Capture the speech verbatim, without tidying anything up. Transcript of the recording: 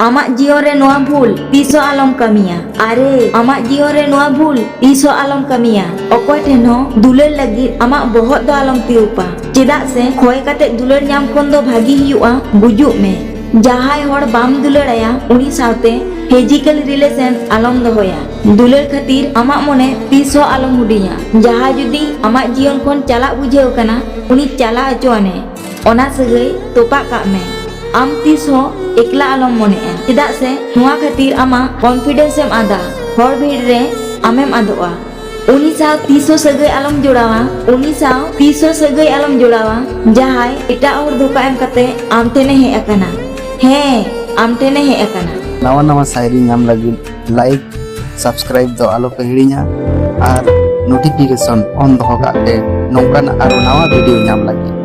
ᱟᱢᱟᱜ ᱡᱤᱭᱚᱱ ᱨᱮ ᱱᱚᱣᱟ ᱵᱷᱩᱞ ᱛᱤᱥ ᱦᱚᱸ ᱟᱞᱚᱢ ᱠᱟᱹᱢᱤᱭᱟ᱾ ᱟᱨᱮ, ᱟᱢᱟᱜ ᱡᱤᱭᱚᱱ ᱨᱮ ᱱᱚᱣᱟ ᱵᱷᱩᱞ ᱛᱤᱥ ᱦᱚᱸ ᱟᱞᱚᱢ ᱠᱟᱹᱢᱤᱭᱟ᱾ ᱚᱠᱚᱭ ᱴᱷᱮᱱ ᱦᱚᱸ ᱫᱩᱞᱟᱹᱲ ᱞᱟᱹᱜᱤᱫ ᱟᱢᱟᱜ ᱵᱚᱦᱚᱜ ᱫᱚ ᱟᱞᱚᱢ ᱛᱤᱨᱩᱯᱟ, ᱪᱮᱫᱟᱜ ᱥᱮ ᱠᱷᱚᱭ ᱠᱟᱛᱮ ᱫᱩᱞᱟᱹᱲ ᱧᱟᱢ ᱠᱷᱚᱱ ᱫᱚ ᱵᱷᱟᱜᱤ ᱦᱩᱭᱩᱜᱼᱟ ᱜᱩᱡᱩᱜ ᱢᱮ᱾ ᱡᱟᱦᱟᱸᱭ ᱦᱚᱲ ᱵᱟᱢ ᱫᱩᱞᱟᱹᱲ ᱟᱭᱟ, ᱩᱱᱤ ᱥᱟᱶᱛᱮ ᱯᱷᱤᱡᱤᱠᱟᱞ ᱨᱤᱞᱮᱥᱚᱱ ᱟᱞᱚᱢ ᱫᱚᱦᱚᱭᱟ᱾ ᱫᱩᱞᱟᱹᱲ ᱠᱷᱟᱹᱛᱤᱨ ᱟᱢᱟᱜ ᱢᱚᱱᱮ ᱛᱤᱥ ᱦᱚᱸ ᱟᱞᱚᱢ ᱦᱩᱰᱤᱧᱟ᱾ ᱡᱟᱦᱟᱸᱭ ᱡᱩᱫᱤ ᱟᱢᱟᱜ ᱡᱤᱭᱚᱱ ᱠᱷᱚᱱ ᱪᱟᱞᱟᱜ ᱵᱩᱡᱷᱟᱹᱣ ᱠᱟᱱᱟ, ᱩᱱᱤ ᱪᱟᱞᱟᱜ ᱦᱚᱪᱚᱣᱟᱱᱮ᱾ ᱚᱱᱟ ᱥᱟᱹᱜᱟᱹᱭ ᱛᱚᱯᱟᱜ ᱠᱟᱜ ᱢᱮ᱾ ᱟᱢ ᱛᱤᱥ ᱦᱚᱸ ᱮᱠᱞᱟ ᱟᱞᱚᱢ ᱢᱚᱱᱮᱜᱼᱟ, ᱪᱮᱫᱟᱜ ᱥᱮ ᱱᱚᱣᱟ ᱠᱷᱟᱹᱛᱤᱨ ᱟᱢᱟᱜ ᱠᱚᱱᱯᱷᱤᱰᱮᱱᱥ ᱮᱢ ᱟᱫᱟ, ᱦᱚᱲ ᱵᱷᱤᱲ ᱨᱮ ᱟᱢᱮᱢ ᱟᱫᱚᱜᱼᱟ᱾ ᱩᱱᱤ ᱥᱟᱶ ᱛᱤᱥ ᱦᱚᱸ ᱥᱟᱹᱜᱟᱹᱭ ᱟᱞᱚᱢ ᱡᱚᱲᱟᱣᱟ, ᱩᱱᱤ ᱥᱟᱶ ᱛᱤᱥ ᱦᱚᱸ ᱥᱟᱹᱜᱟᱹᱭ ᱟᱞᱚᱢ ᱡᱚᱲᱟᱣᱟ, ᱡᱟᱦᱟᱸᱭ ᱮᱴᱟᱜ ᱦᱚᱲ ᱫᱷᱳᱠᱟ ᱮᱢ ᱠᱟᱛᱮ ᱟᱢ ᱴᱷᱮᱱᱮ ᱦᱮᱡ ᱟᱠᱟᱱᱟ᱾ ᱦᱮᱸ, ᱟᱢ ᱴᱷᱮᱱᱮ ᱦᱮᱡ ᱟᱠᱟᱱᱟ᱾ ᱱᱟᱣᱟ ᱱᱟᱣᱟ ᱥᱟᱭᱨᱤ ᱧᱟᱢ ᱞᱟᱹᱜᱤᱫ ᱞᱟᱭᱤᱠ, ᱥᱟᱵᱥᱠᱨᱟᱭᱤᱵ ᱫᱚ ᱟᱞᱚ ᱯᱮ ᱦᱤᱲᱤᱧᱟ ᱟᱨ ᱱᱳᱴᱤᱯᱷᱤᱠᱮᱥᱚᱱ ᱚᱱ ᱫᱚᱦᱚ ᱠᱟᱜ ᱯᱮ ᱱᱚᱝᱠᱟᱱᱟᱜ ᱟᱨᱚ ᱱᱟᱣᱟ ᱵᱷᱤᱰᱤᱭᱳ ᱧᱟᱢ ᱞᱟᱹᱜᱤᱫ᱾